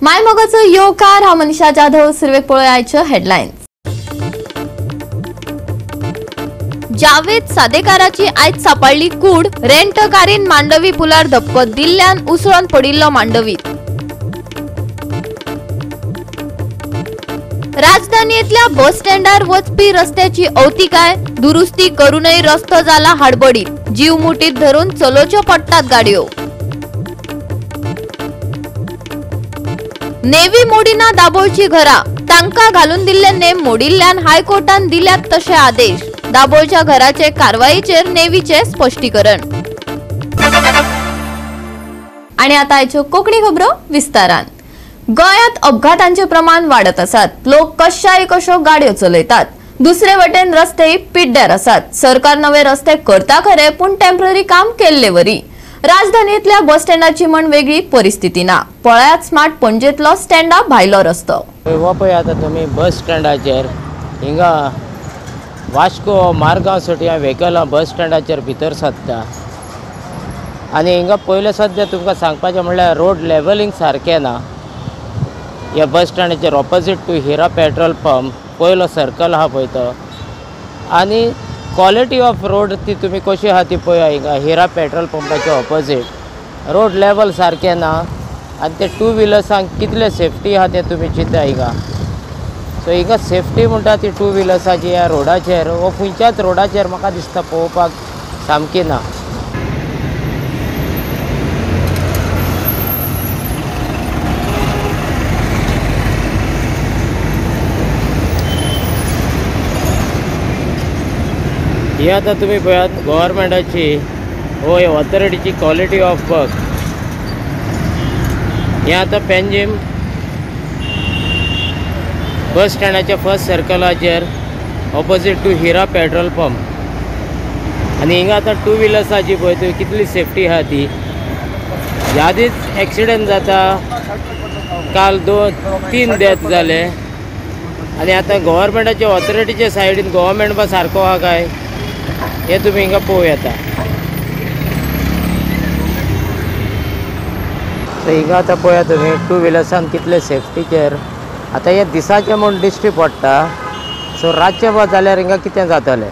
मायमोगाचो येवकार. हांव मनीषा जाधव. सुरवेक पळोवया हेडलायन्स. जावेद सादेकाराची आयज सापडली कूड. रेंट कारीन मांडवी पुलार धपको दिल्ल्यान उसळून पडिल्लो मांडवीत. राजधानीतल्या बस स्टँडार वचपी रस्त्याची अवतिकाय. दुरुस्ती करूनय रस्तो जाला हाडबडीत. जीव मुठीत धरून चलोवच्यो पडटात गाडयो. नेवी मोडिना दाबोळची घरा. तांका घालून दिल्ले नेम मोडिल्ल्यान हायकोर्टान दिल्यात तशे आदेश. दाबोळच्या घराचे कारवाईचेर नेवीचे स्पश्टीकरण. आणि आता आयच्यो कोंकणी खबरो विस्तारान. गोंयांत अपघातांचे प्रमाण वाडत आसात. लोक कशाय कशो गाडयो चलयतात. दुसरे वटेन रस्ते पिड्ड्यार आसात. सरकार नवे रस्ते करता खरे, पूण टेम्पररी काम केल्ले वरी. राजधानीतल्या बस स्टँडाची म्हण वेगळी परिस्थिती ना. पळयात स्मार्ट पणजेतलो स्टँडा भायलो रस्तो. हो पळय आतां तुमी बस स्टँडाचेर हिंगा वास्को मारगांव सुटया व्हेकलां बस स्टँडाचेर भितर सरता आनी हिंगा पयलें सद्या तुमकां सांगपाचें म्हणल्यार रोड लेवलिंग सारकें ना. ह्या बस स्टँडाचेर opposite to Hira petrol pump पयलो सर्कल आहा पळय तो, आनी क्वॉलिटी ऑफ रोड ती तुमी कशी आहा ती पळया. हिंगा हिरा पेट्रोल पंपाच्या ऑपोजीट रोड लेवल सारकें ना आनी ते टू व्हिलर्सांक कितले सेफ्टी आहा तें तुमी चिंता हिंगा. सो हिंगा सेफ्टी म्हणटा ती टू व्हिलर्साची ह्या रोडाचेर वो खंयच्याच रोडाचेर म्हाका दिसता पळोवपाक सामकी ना. ही आतां तुमी पळयात गव्हर्मेंटाची हो ऑथॉरिटीची क्वॉलिटी ऑफ वर्क. हें आतां पेंजीम बस स्टँडाच्या first सर्कलाचेर opposite to Hira petrol pump आनी हिंगा आतां टू व्हिलर्साची पळय तुमी कितली सेफ्टी आहा ती. यादीच एक्सिडंट जाता. काल 2-3 डेथ जाले आनी आतां गव्हर्मेंटाच्या ऑथॉरिटीच्या सायडीन गव्हर्मेंट बा सारको आहा काय हे तुमी हिंगा पळोवं येता. सो हिंगा आतां पळया तुमी टू व्हिलर्सान कितले सेफ्टीचेर. आतां हे दिसाचें म्हूण दिश्टी पडटा, सो रातचें बा जाल्यार हिंगा कितें जातलें.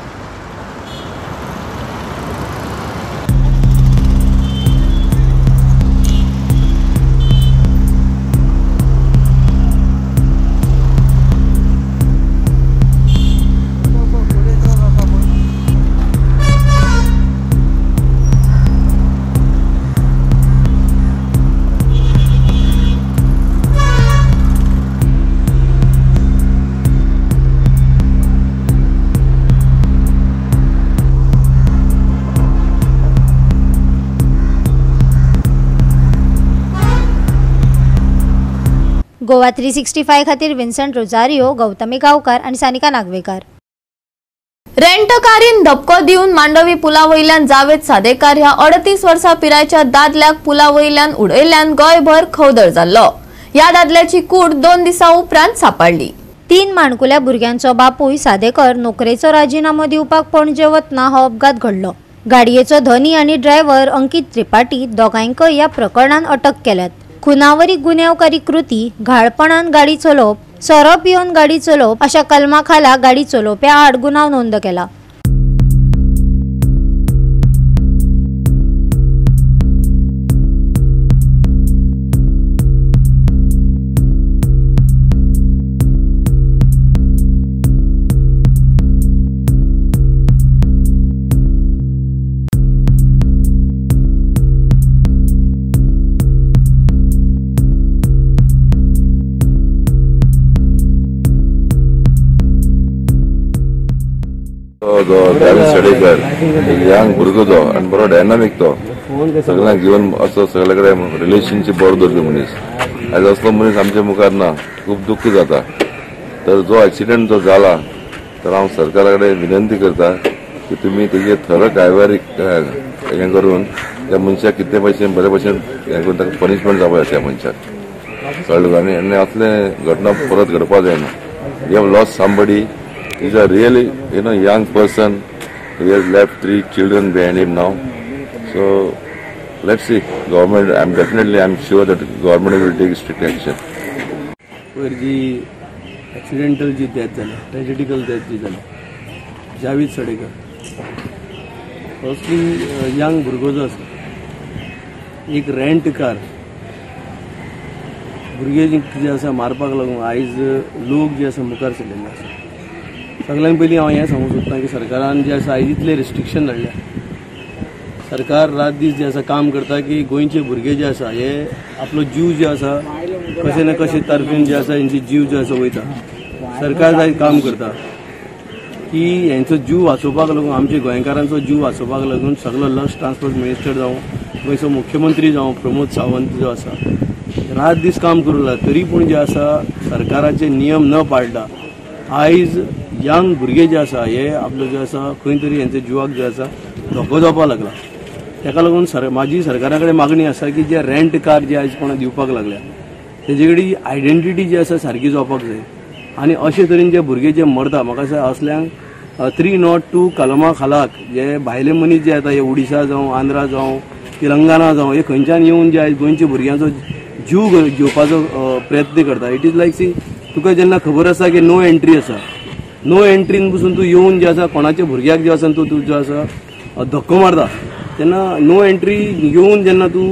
गोवा 365 खातीर विन्संट रोजारियो, गौतमी गांवकार आनी सानिका नागवेकार. रेंटकारीन धपको दिवन मांडवी पुला वयल्यान जावेद सादेकार ह्या 38 वर्सां पिरायेच्या दादल्याक पुला वयल्यान उडयल्ल्यान गोंयभर खवदळ जाल्लो. ह्या दादल्याची कूड 2 दिसां उपरांत सापडली. 3 माणकुल्या भुरग्यांचो बापूय सादेकर नोकरेचो राजिनामो दिवपाक पणजे वतना हो अपघात घडलो. गाडयेचो धनी आनी ड्रायव्हर अंकित त्रिपाठी दोगांयकय ह्या प्रकरणान अटक केल्यात. खुनावरी गुन्यांवकारी कृती, घाळपणान गाडी चलोवप, सोरो पिवन गाडी चलोवप अशा कलमा खाला गाडी चलोवप्या आड गुन्यांव नोंद केला. जावेद साडेकर यंग भुरगो तो आनी बरो डायनामीक तो, सगळ्यांक घेवन असो सगळे कडेन रिलेशनशीप बरो दवरपी मनीस. आयज असलो मनीस आमच्या मुखार ना, खूब दुख्ख जाता. तर जो एक्सिडंट जो जाला तर हांव सरकारा कडेन विनंती करता की तुमी तेजे थरो कारवाय हें करून त्या मनशाक कितले भशेन बरे भशेन हें करून ताका पनिशमेंट जावपाक जाय त्या मनशाक, कळ्ळें. आनी आनी असले घटना परत घडपाक जायना. You have lost somebody. He's a really, you know, young person. He has left 3 children behind him now. So let's see. Government, I'm sure that government will take strict action. वयर जी एक्सिडेंटल जी death जाल्या, ट्रेजिडिकल death जी जाल्या, Javed Sadekar firstly young भुरगो जो आसा, एक रेंट कार भुरगे जे आसा मारपाक लागून आयज लोक जे आसा मुखार सरलेले आसा. सगळ्यान पयलीं हांव हें सांगूंक सोदतां की सरकारान जे आसा आयज इतले रिस्ट्रिक्शन हाडल्या, सरकार रात दीस जे आसा काम करता की गोंयचे भुरगे जे आसा हे आपलो जीव जे आसा कशे ना कशे तर्फेन जे आसा हेंचे जीव जे आसा वयता. सरकार आयज काम करता की हेंचो जीव वाचोवपाक लागून, आमच्या गोंयकारांचो जीव वाचोवपाक लागून सगळो लक्ष ट्रान्सपोर्ट मिनिस्टर जावं, गोंयचो मुख्यमंत्री जावं प्रमोद सावंत जो आसा रात दीस काम करूं लागला. तरी पूण जे आसा सरकाराचे नियम न पाळटा आयज यंग भुरगे जे आसा हे आपलो जे आसा खंय तरी हेंच्या जिवाक जे आसा धोको जावपाक लागला. ताका लागून म्हाजी सरकारा कडेन मागणी आसा की जे रेंट कार जे आयज कोणा दिवपाक लागल्या तेजे कडेन आयडेंटिटी जी आसा सारकी जावपाक जाय आनी अशे तरेन जे भुरगे जे मरता म्हाका दिसता असल्यांक 302 कलमा खालाक जे भायले मनीस जे येता हे ओडिशा जावं, आंध्रा जावं, तेलंगाना जावं, हे खंयच्यान येवन जे आयज गोंयच्या भुरग्यांचो जीव घेवपाचो प्रयत्न करता. It is like सी तुका जेन्ना खबर आसा की नो एंट्री आसा, नो एंट्रीन पसून तूं येवन जे आसा कोणाच्या भुरग्याक जे आसा तूं जो आसा धक्को मारता, तेन्ना नो एंट्री येवन जेन्ना तूं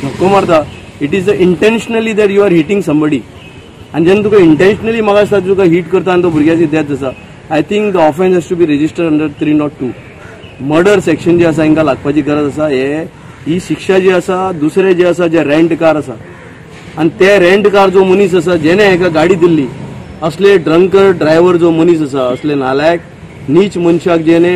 धक्को मारता it is intentionally that you are hitting somebody. आनी जेन्ना तुका इंटेन्शनली म्हाका दिसता तुका हीट करता आनी तो भुरग्याची डेथ आसा, I think the offence has to be registered under 302 murder section जे आसा हांकां लागपाची गरज आसा. हे ही शिक्षा जी आसा दुसरे जे आसा जे रेंट कार आसा आनी ते रेंट कार जो मनीस आसा जेणे हाका गाडी दिल्ली असले ड्रंकर ड्रायव्हर जो मनीस आसा, असले नालायक नीच मनशाक जेणे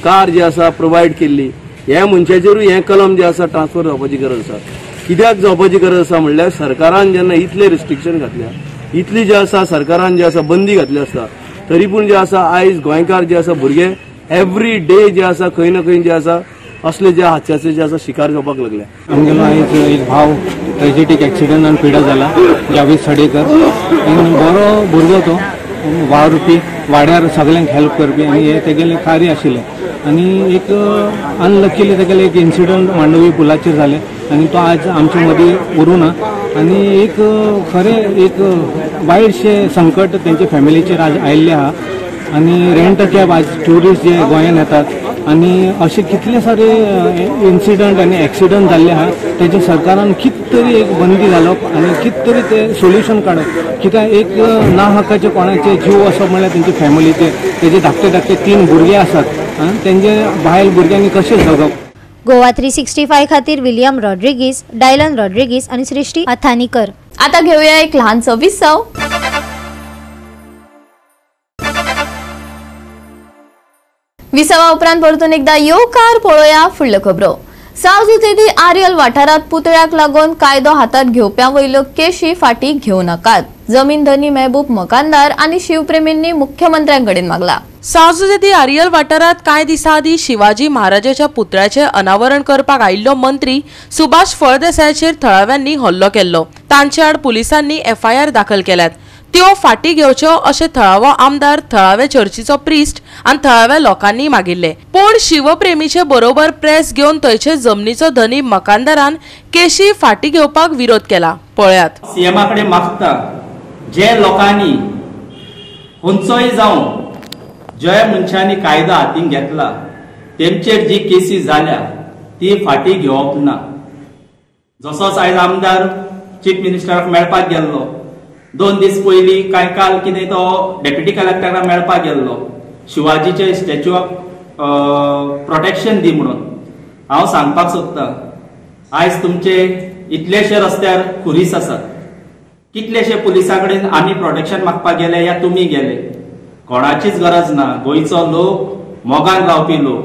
कार जी आसा प्रोवायड केल्ली ह्या मनशाचेरूय हें कलम जें आसा ट्रान्सफर जावपाची गरज आसा. कित्याक जावपाची गरज आसा म्हणल्यार सरकारान जेन्ना इतले रिस्ट्रिक्शन घातल्या, इतली जे आसा सरकारान जे आसा बंदी घातली आसता, तरी पूण जे आसा आयज गोंयकार जे आसा भुरगे एवरी डे जे आसा खंय ना खंय जे आसा असले जे हादस्याचे जे आसा शिकार जावपाक लागले. आमगेलो आयज एक भाव ट्रेजेडीक एक्सिडंटान पिडा जाला, जावेद सडेकर. बरो भुरगो तो, वावुरपी, वाड्यार सगळ्यांक हेल्प करपी आनी हे तेगेलें कार्य आशिल्लें. आनी एक अनलकीली तेगेलें एक इन्सिडंट मांडवी पुलाचेर जालें आनी तो आज आमचे मदीं उरूं ना. आनी एक खरें एक वायटशें संकट तेंच्या फॅमिलीचेर आज आयिल्लें आहा. आनी रेंट कॅब आज ट्युरिस्ट जे गोंयान येतात आनी अशे कितले सारे इन्सिडंट आनी एक्सिडंट जाल्ले आहा तेजे सरकारान कित तरी एक बंदी घालप आनी कित तरी ते सोल्युशन काडप. कित्याक एक ना हक्काचे कोणाचे जीव वचप म्हणल्यार तेंचे फॅमिलीचे तेजे धाकटे धाकटे 3 भुरगे आसात, तेंचे बायल भुरग्यांनी कशें जगप. गोवा 365 खातीर विलियम रॉड्रिगीस, डायलन रॉड्रिगीस आनी सृष्टी अथानीकर. आता घेऊया एक लहानसो विसव. विसवा उपरांत परतून एकदा येवकार पळोवया फुडल्यो खबरो. सावजुतेदी आर्यल वाठारांत पुतळ्याक लागून कायदो हातात घेवप्यां वयल्यो केशी फाटी घेवं नाकात. जमीन धनी मेहबूब मकानदार आनी शिवप्रेमींनी मुख्यमंत्र्यांकडेन मागला. सावजुतेदी आर्यल वाठारांत कांय दिसां आदीं शिवाजी महाराजाच्या पुतळ्याचें अनावरण करपाक आयिल्लो मंत्री सुभाष फळदेसायाचेर थळाव्यांनी हल्लो केल्लो. तांचे आड पुलिसांनी एफआयआर दाखल केल्यात. त्यो फाटी घेवच्यो अशें थळावो आमदार, थळावे चर्चीचो प्रिस्ट आनी थळाव्या लोकांनी मागिल्ले. पूण शिवप्रेमीचे बरोबर प्रेस घेवन थंयचे जमनीचो धनी मकानदारान केशी फाटी घेवपाक विरोध केला. पळयात. सीएमा कडेन मागता जे लोकांनी खंयचोय जावं जे मनशांनी कायदो हातीन घेतला तेमचेर जी केसी जाल्या ती फाटी घेवप ना. जसोच आयज आमदार चीफ मिनिस्टराक मेळपाक गेल्लो, 2 दीस पयलीं कांय काल कितें तो डेप्युटी कलेक्टराक मेळपाक गेल्लो, शिवाजीचे स्टॅच्यूक प्रोटेक्शन दी म्हणून. हांव सांगपाक सोदतां आयज तुमचे इतलेशे रस्त्यार खुरीस आसात, कितलेशे पुलिसां कडेन आमी प्रोटेक्शन मागपाक गेले या तुमी गेले, कोणाचीच गरज ना. गोंयचो लोक मोगान रावपी लोक,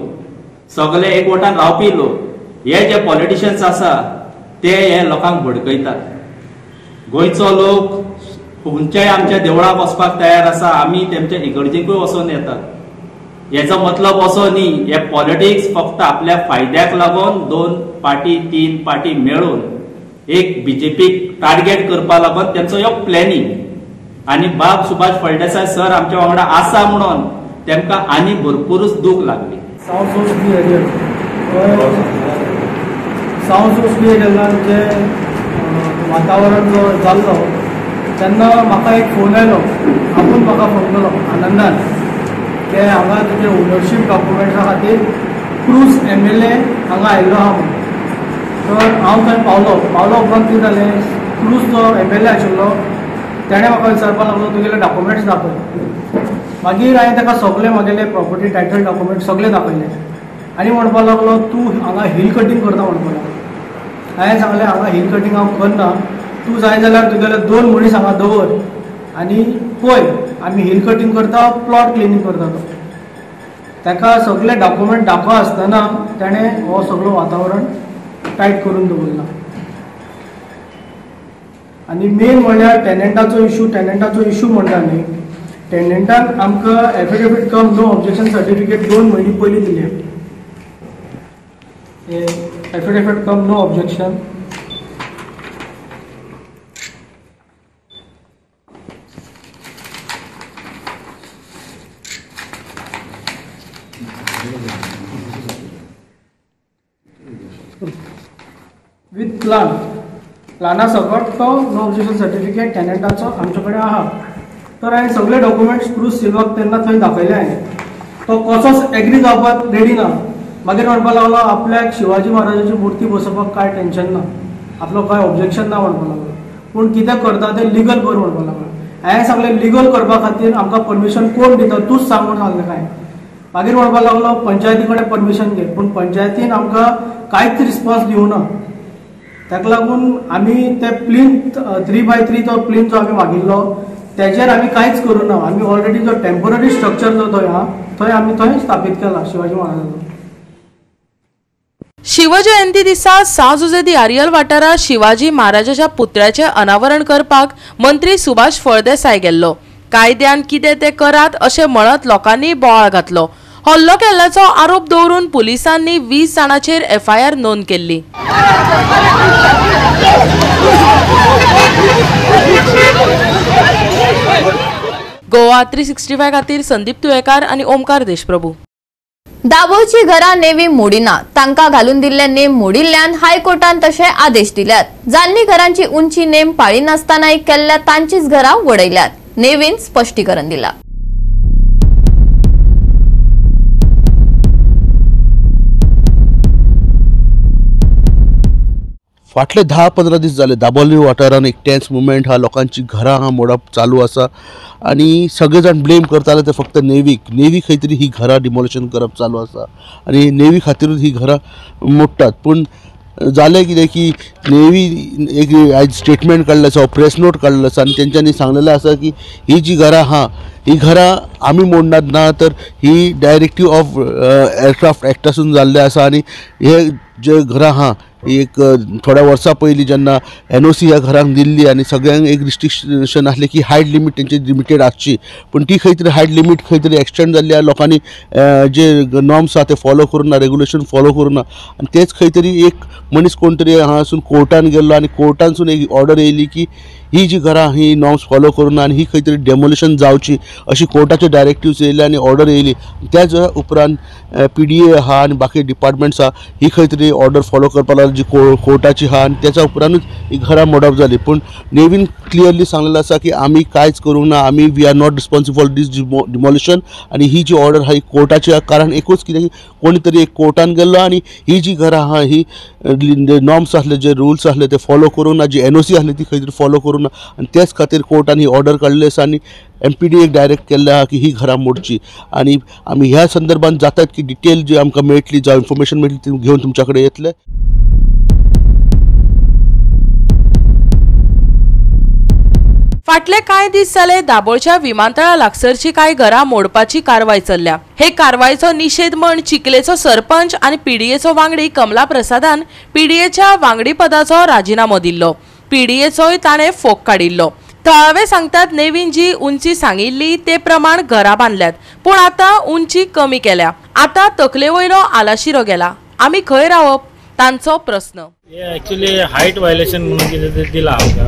सगळे एकवटान रावपी लोक, हे जे पॉलिटिशियन्स आसा ते हे लोकांक भडकयतात. गोंयचो लोक खंयच्याय आमच्या देवळाक वचपाक तयार आसा, आमी तेमच्या इगर्जेकूय वचोन येतात. हेचो मतलब असो न्ही हे पॉलिटिक्स फक्त आपल्या फायद्याक लागून 2 पार्टी 3 पार्टी मेळून एक बीजेपीक टार्गेट करपाक लागून तेंचो हो प्लॅनिंग. आनी बाब सुभाष फळदेसाय सर आमच्या वांगडा आसा म्हणून तेमकां आनी भरपूरच दूख लागली. सावथ जे वातावरण जो जाल्लो तेन्ना म्हाका एक फोन आयलो, आपूण म्हाका फोन केलो आनंदान की हांगा तुजे ओनरशीप डॉक्युमेंट्सा खातीर क्रूज MLA हांगा आयिल्लो आहा म्हणून. तर हांव थंय पावलो. पावलो उपरांत कितें जालें, क्रूज जो MLA आशिल्लो तेणें म्हाका विचारपाक लागलो तुगेले डॉक्युमेंट्स दाखय. मागीर हांवें ताका सगळे म्हगेले प्रॉपर्टी टायटल डॉक्युमेंट सगळे दाखयले आनी म्हणपाक लागलो तूं हांगा हिल कटींग करता म्हणपाक लागलो. हांवें सांगलें हांगा हिल कटींग हांव करना, तूं जाय जाल्यार तुगेले 2 मनीस हांगा दवर आनी पळय आमी हिल कटींग करता, प्लॉट क्लिनींग करता. तो ताका सगळे डॉक्युमेंट दाखय आसतना तेणें हो सगळो वातावरण टायट करून दवरला. आनी मेन म्हणल्यार टेनंटाचो इशू. टेनंटाचो इशू म्हणटा न्ही, टेनंटान आमकां affidavit cum no objection certificate 2 म्हयने पयलीं दिले. Affidavit cum no objection with plan, प्लाना सकट तो नो ऑब्जेक्शन सर्टिफिकेट टेनंटाचो आमचे कडेन आहा. तर हांवें सगळे डॉक्युमेंट्स क्रूज सिल्वाक तेन्ना थंय दाखयले. हांवें तो कसोच एग्री जावपाक रेडी ना. मागीर म्हणपाक लागलो आपल्याक शिवाजी महाराजाची मूर्ती बसोवपाक कांय टेन्शन ना, आपलो कांय ऑब्जेक्शन ना म्हणपाक लागलो. पूण कितें करता तें लिगल कर म्हणपाक लागलो. हांवें सांगलें लिगल करपा खातीर आमकां परमिशन कोण दिता तूंच सांग म्हणून सांगलें. कांय मागीर म्हणपाक लागलो पंचायती कडेन परमिशन घे, पूण पंचायतीन आमकां कांयच रिस्पॉन्स दिवना. ताका लागून आमी ते प्लिंथ 3x3 तो प्लिंथ जो आमी मागिल्लो तेजेर आमी कांयच करूं ना. आमी ऑलरेडी जो टेम्पररी स्ट्रक्चर जो थंय आहा थंय आमी थंय स्थापीत केला शिवाजी महाराजाचो. शिवजयंती दिसा सां जुझे दी आरियल वाठारांत शिवाजी महाराजाच्या पुतळ्याचें अनावरण करपाक मंत्री सुभाष फळदेसाय गेल्लो. कायद्यान कितें तें करात अशें म्हणत लोकांनी बोवाळ घातलो. हल्लो केल्ल्याचो आरोप दवरून पुलिसांनी 20 जाणांचेर एफआयआर नोंद केल्ली. गोवा 365 खातीर संदीप तुयेकार आनी ओमकार देशप्रभू. दाबोळची घरां नेवी मोडिना, तांकां घालून दिल्ले नेम मोडिल्ल्यान हायकोर्टान तशे आदेश दिल्यात. जांनी घरांची उंची नेम पाळिनासतनाय केल्ल्या तांचीच घरां वडयल्यात. नेवीन स्पश्टीकरण दिला. फाटले 10-15 दीस जाले दाबोली वाठारान एक टेन्स मुवमेंट आहा, लोकांची घरां आहा मोडप चालू आसा आनी सगळे जाण ब्लेम करताले ते फक्त नेवीक. नेवी खंय तरी ही घरां डिमॉलिशन करप चालू आसा आनी नेवी खातीरूच ही घरां मोडटात. पूण जालें कितें की नेवी एक आयज स्टेटमेंट काडलें आसा, प्रेस नोट काडलेलो आसा आनी तेंच्यांनी सांगलेलें आसा की ही जी घरां आहा ही घरां आमी मोडनात ना तर ही डायरेक्टीव ऑफ एअरक्राफ्ट एक्टासून जाल्लें आसा. आनी हे जे घरां आहा एक थोड्या वर्सां पयलीं जेन्ना NOC ह्या घरांक दिल्ली आनी सगळ्यांक एक रिस्ट्रिक्शन आसलें की हायट लिमीट तेंची लिमिटेड आसची, पूण ती खंय तरी हायट लिमीट खंय तरी एक्सटेंड जाल्ली आहा. लोकांनी जे नॉर्म्स आहा ते फॉलो करूं ना, रेगुलेशन फॉलो करूं ना आनी तेच खंय तरी एक मनीस कोण तरी हांगासून कोर्टान गेल्लो आनी कोर्टानसून एक ऑर्डर येयली की ही जी घरां ही नॉर्म्स फॉलो करूं ना आनी ही खंय तरी डेमोलिशन जावची अशी कोर्टाचे डायरेक्टिव्स येयले आनी ऑर्डर येयली. त्याच उपरांत PDA आहा आनी बाकी डिपार्टमेंट्स आहा ही खंय तरी ऑर्डर फॉलो करपाक लागली जी कोर्टाची आहा आनी त्याच्या उपरांतूच ही घरां मोडप जाली. पूण नेवीन क्लियरली सांगलेलें आसा की आमी कांयच करूंक ना, आमी we are not responsible for this demolition आनी ही जी ऑर्डर आहा ही कोर्टाची आहा. कारण एकूच कितें की कोणी तरी एक कोर्टान गेल्लो आनी ही जी घरां आहा ही नॉर्म्स आसले जे रुल्स आसले ते फॉलो करूं ना, जी NOC आसली ती खंय तरी फॉलो करूं ना आनी तेच खातीर कोर्टान ही ऑर्डर काडलेली आसा आनी MPD एक डायरेक्ट केल्लें आहा की ही घरां मोडची. आनी आमी ह्या संदर्भात जाता की डिटेल जी आमकां मेळटली, जावं इन्फॉर्मेशन मेळटली ती घेवन तुमच्या कडेन येतले. फाटले कांय दीस जाले दाबोळच्या विमानतळा लागसरची कांय घरां मोडपाची कारवाय चल्ल्या. हे कारवायचो निशेध म्हण चिखलेचो सरपंच आनी पीडीएचो वांगडी कमला प्रसादान पीडीएच्या वांगडीपदाचो राजिनामो दिल्लो. पीडीएचोय ताणें फोग काडिल्लो. थळावे सांगतात नेवीन जी उंची सांगिल्ली ते प्रमाण घरां बांदल्यात, पूण आतां उंची कमी केल्या. आतां तकले वयलो आलाशिरो गेला, आमी खंय रावप तांचो प्रस्न. एक्चुअली हायट व्हायलेशन म्हणून कितें तें दिलां आमकां,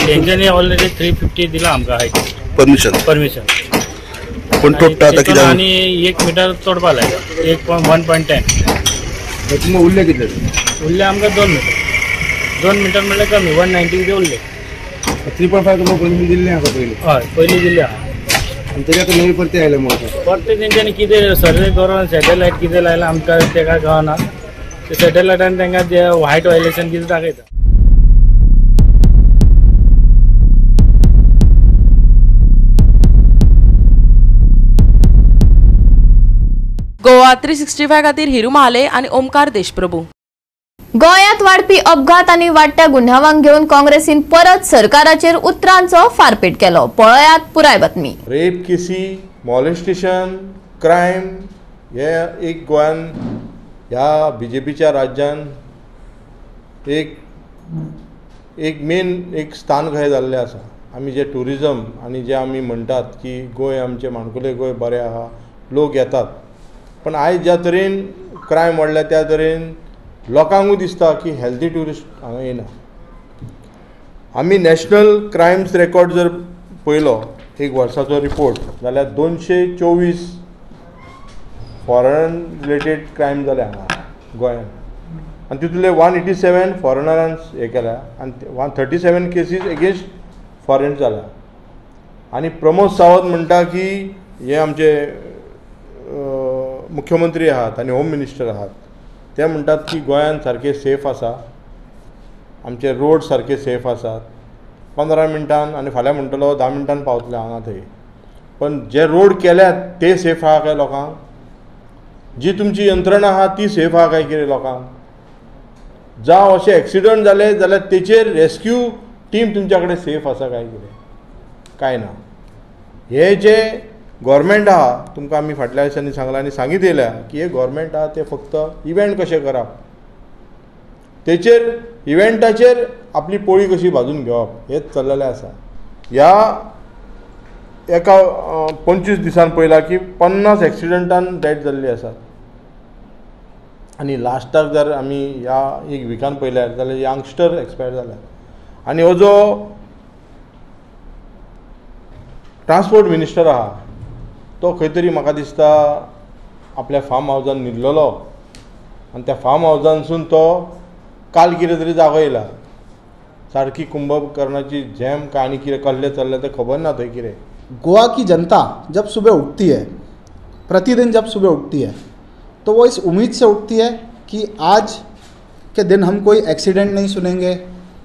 तेंच्यांनी ऑलरेडी 350 दिलां आमकां हायट परमिशन, पूण तोडटा आतां कितें आनी 1 मिटर तोडपा लायला, 1.10. उरले कितले? उरले आमकां 2 मिटर. 2 मिटर म्हणल्यार कमी 190 कितें उरले. 3.5 तुमकां परमिशन दिल्लें आसा पयलीं? हय, पयलीं दिल्लें आहा. आनी तरी आतां नवी परते आयले मग परते तेंच्यांनी कितें सर्वे करून सॅटेलायट कितें लायलां आमकां तें कांय कळना. ते सॅटेलायटान तांकां ते हायट व्हायलेशन कितें दाखयता. गोवा 365 खातीर हिरू महाले आनी ओमकार देशप्रभू. गोंयांत वाडपी अपघात आनी वाडट्या गुन्यांवांक घेवन काँग्रेसीन परत सरकाराचेर उतरांचो फारपेट केलो. पळयात पुराय बातमी. रेप केसी, मॉलेस्टेशन, क्रायम हे एक गोंयान ह्या बीजेपीच्या राज्यान एक एक मेन एक स्थान कशें जाल्लें आसा. आमी जे ट्युरिजम आनी जे आमी म्हणटात की गोंय आमचें माणकुलें गोंय बरें आहा, लोक येतात, पण आयज ज्या तरेन क्रायम वाडल्या त्या तरेन लोकांकूय दिसता की हेल्दी ट्युरिस्ट हांगा येना. आमी नॅशनल क्रायम्स रेकॉर्ड जर पळयलो एक वर्साचो रिपोर्ट जाल्यार 224 फॉरेन रिलेटेड क्रायम जाले हांगा गोंयांत आनी तितूंतले 187 फॉरेनरान हें केल्या आनी 137 केसीस एगेन्स्ट फॉरेन जाल्या. आनी प्रमोद सावंत म्हणटा की हे आमचे मुख्यमंत्री आहात आनी होम मिनिस्टर आहात, ते म्हणटात की गोंयांत सारकें सेफ आसा, आमचे रोड सारके सेफ आसात, 15 मिनटान आनी फाल्यां म्हणटलो 10 मिनटान पावतले हांगा थंय. पण जे रोड केल्यात ते सेफ आहा काय लोकांक? जी तुमची यंत्रणा आहा ती सेफ आहा काय कितें लोकांक? जावं अशें एक्सिडंट जाले जाल्यार तेचेर रेस्क्यू टीम तुमच्या कडेन सेफ आसा काय कितें? काय ना. हे जे गोवोरमेंट आहा तुमकां आमी फाटल्या दिसांनी सांगलां आनी सांगीत येयल्या की हे गोवोरमेंट आहा ते फक्त इव्हेंट कशें करप, तेचेर इव्हेंटाचेर आपली पोळी कशी भाजून घेवप हेच चल्लेलें आसा. ह्या एका 25 दिसान पळयलां की 50 एक्सिडंटान डेथ जाल्ली आसात. आनी लास्टाक जर आमी ह्या एक विकान पळयल्यार जाल्यार यंगस्टर एक्सपायर जाल्यात. आनी हो जो ट्रान्सपोर्ट मिनिस्टर आहा तो खंय तरी म्हाका दिसता आपल्या फार्म हावजान न्हिदलेलो आनी त्या फार्म हावजानसून तो काल कितें तरी जागो येयला. सारकी कुंभकर्णाची झेम काय आनी कितें कसलें चल्लें तें खबर ना थंय कितें. गोवा की जनता जब सुबह उठती है, प्रतिदिन जब सुबह उठती है तो वो इस उम्मीद से उठती है कि आज के दिन हम कोई एक्सीडेंट नहीं सुनेंगे,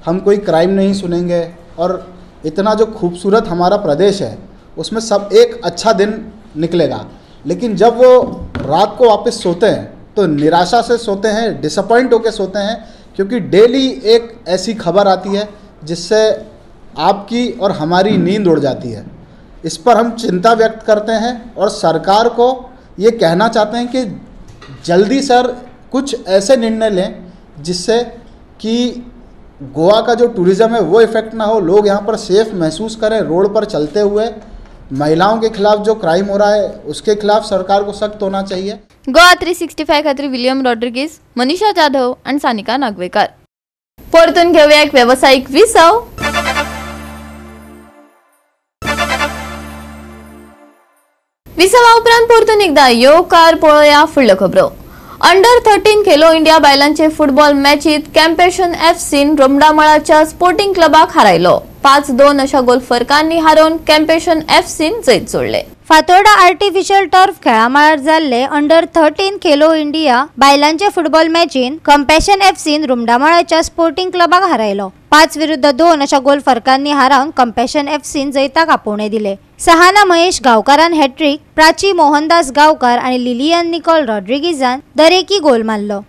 हम कोई क्राइम नहीं सुनेंगे और इतना जो खूबसूरत हमारा प्रदेश है उसमें सब एक अच्छा दिन निकलेगा। लेकिन जब वो रात को वापस सोते हैं तो निराशा से सोते हैं, डिसअपॉइंट होकर सोते हैं, क्योंकि डेली एक ऐसी खबर आती है जिससे आपकी और हमारी नींद उड़ जाती है। इस पर हम चिंता व्यक्त करते हैं और सरकार को ये कहना चाहते हैं कि जल्दी सर कुछ ऐसे निर्णय लें जिससे कि गोवा का जो टूरिज़्म है वो इफ़ेक्ट ना हो, लोग यहाँ पर सेफ़ महसूस करें रोड पर चलते हुए। महिलाओं के खिलाफ जो क्राइम हो रहा है उसके खिलाफ सरकार को सख्त होना चाहिए। गोवा 365 खातीर विलियम रॉड्रिगीज, मनीषा जाधव आणि सानिका नागवेकर. परतून घेऊया एक व्यावसायिक विसव. विसवा उपरांत परतून एकदा येवकार पळोवया फुडल्यो खबरो. अंडर 13 खेलो इंडिया बायलांचे फुटबॉल मॅचीत कॅम्पेशन एफसीन रोमडामळाच्या स्पोर्टिंग क्लबाक हारायलो. 5-2 अशा गोल फरकांनी हारोवन कॅम्पेशन एफसीन जैत जोडले. फातोर्डा आर्टिफिशियल टर्फ खेळामळार जाल्ले अंडर 13 खेलो इंडिया बायलांचे फुटबॉल मॅचीन कंपॅशन एफसीन रुमडामळाच्या स्पोर्टिंग क्लबाक हारायलो. 5-2 अशा गोल फरकांनी हारावन कंपॅशन एफसीन जैताक आपोवणे दिले. सहाना महेश गांवकारान हॅट्रीक, प्राची मोहनदास गांवकार आनी लिलियन निकोल रॉड्रिगीजान दरेकी गोल मारलो.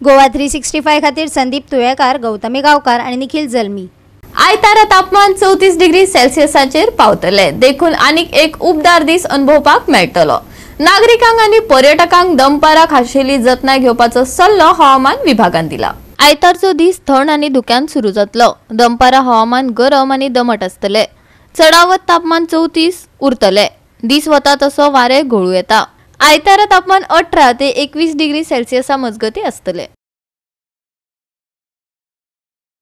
गोवा 365 खातीर संदीप तुयेकार, गौतमी गांवकार आनी निखिल जल्मी. आयतारा तापमान 34 डिग्री सेल्सियसाचेर पावतले, देखून आनीक एक उबदार दीस अनुभवपाक मेळटलो. नागरिकांक आनी पर्यटकांक दनपारा खाशेली जतनाय घेवपाचो सल्लो हवामान विभागान दिला. आयतारचो दीस थंड आनी धुक्यान सुरू जातलो. दनपारा हवामान गरम आनी दमट आसतले. चडावत तापमान 34 उरतले. दीस वता तसो वारें घोळू येता. आयतारा तापमान 18 ते 21 डिग्री सेल्सियसा मजगती आसतले.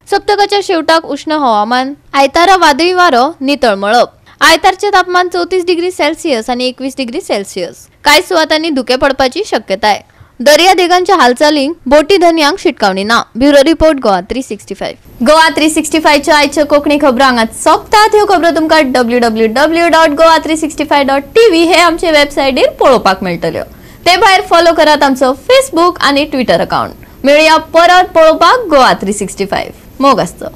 सप्तकाच्या शेवटाक उष्ण हवामान. आयतारा वादळी वारो, नितळ मळब. आयतारचे तापमान 34 डिग्री सेल्सियस आनी 21 डिग्री सेल्सियस. कांय सुवातांनी धुके पडपाची शक्यताय. दर्यादेगांच्या हालचालींक बोटी धनयांक शिटकावणी ना. Bureau report, Goa 365. Goa 365च्या आयच्यो कोंकणी खबरो हांगात सोंपतात. ह्यो खबरो तुमकां www.goa365.tv हे आमचे वेबसायटीर पळोवपाक मेळटल्यो. ते भायर फॉलो करात आमचो फेसबूक आनी ट्विटर अकाउंट. मेळया परत पळोवपाक गोवा 365. मोग आसचो.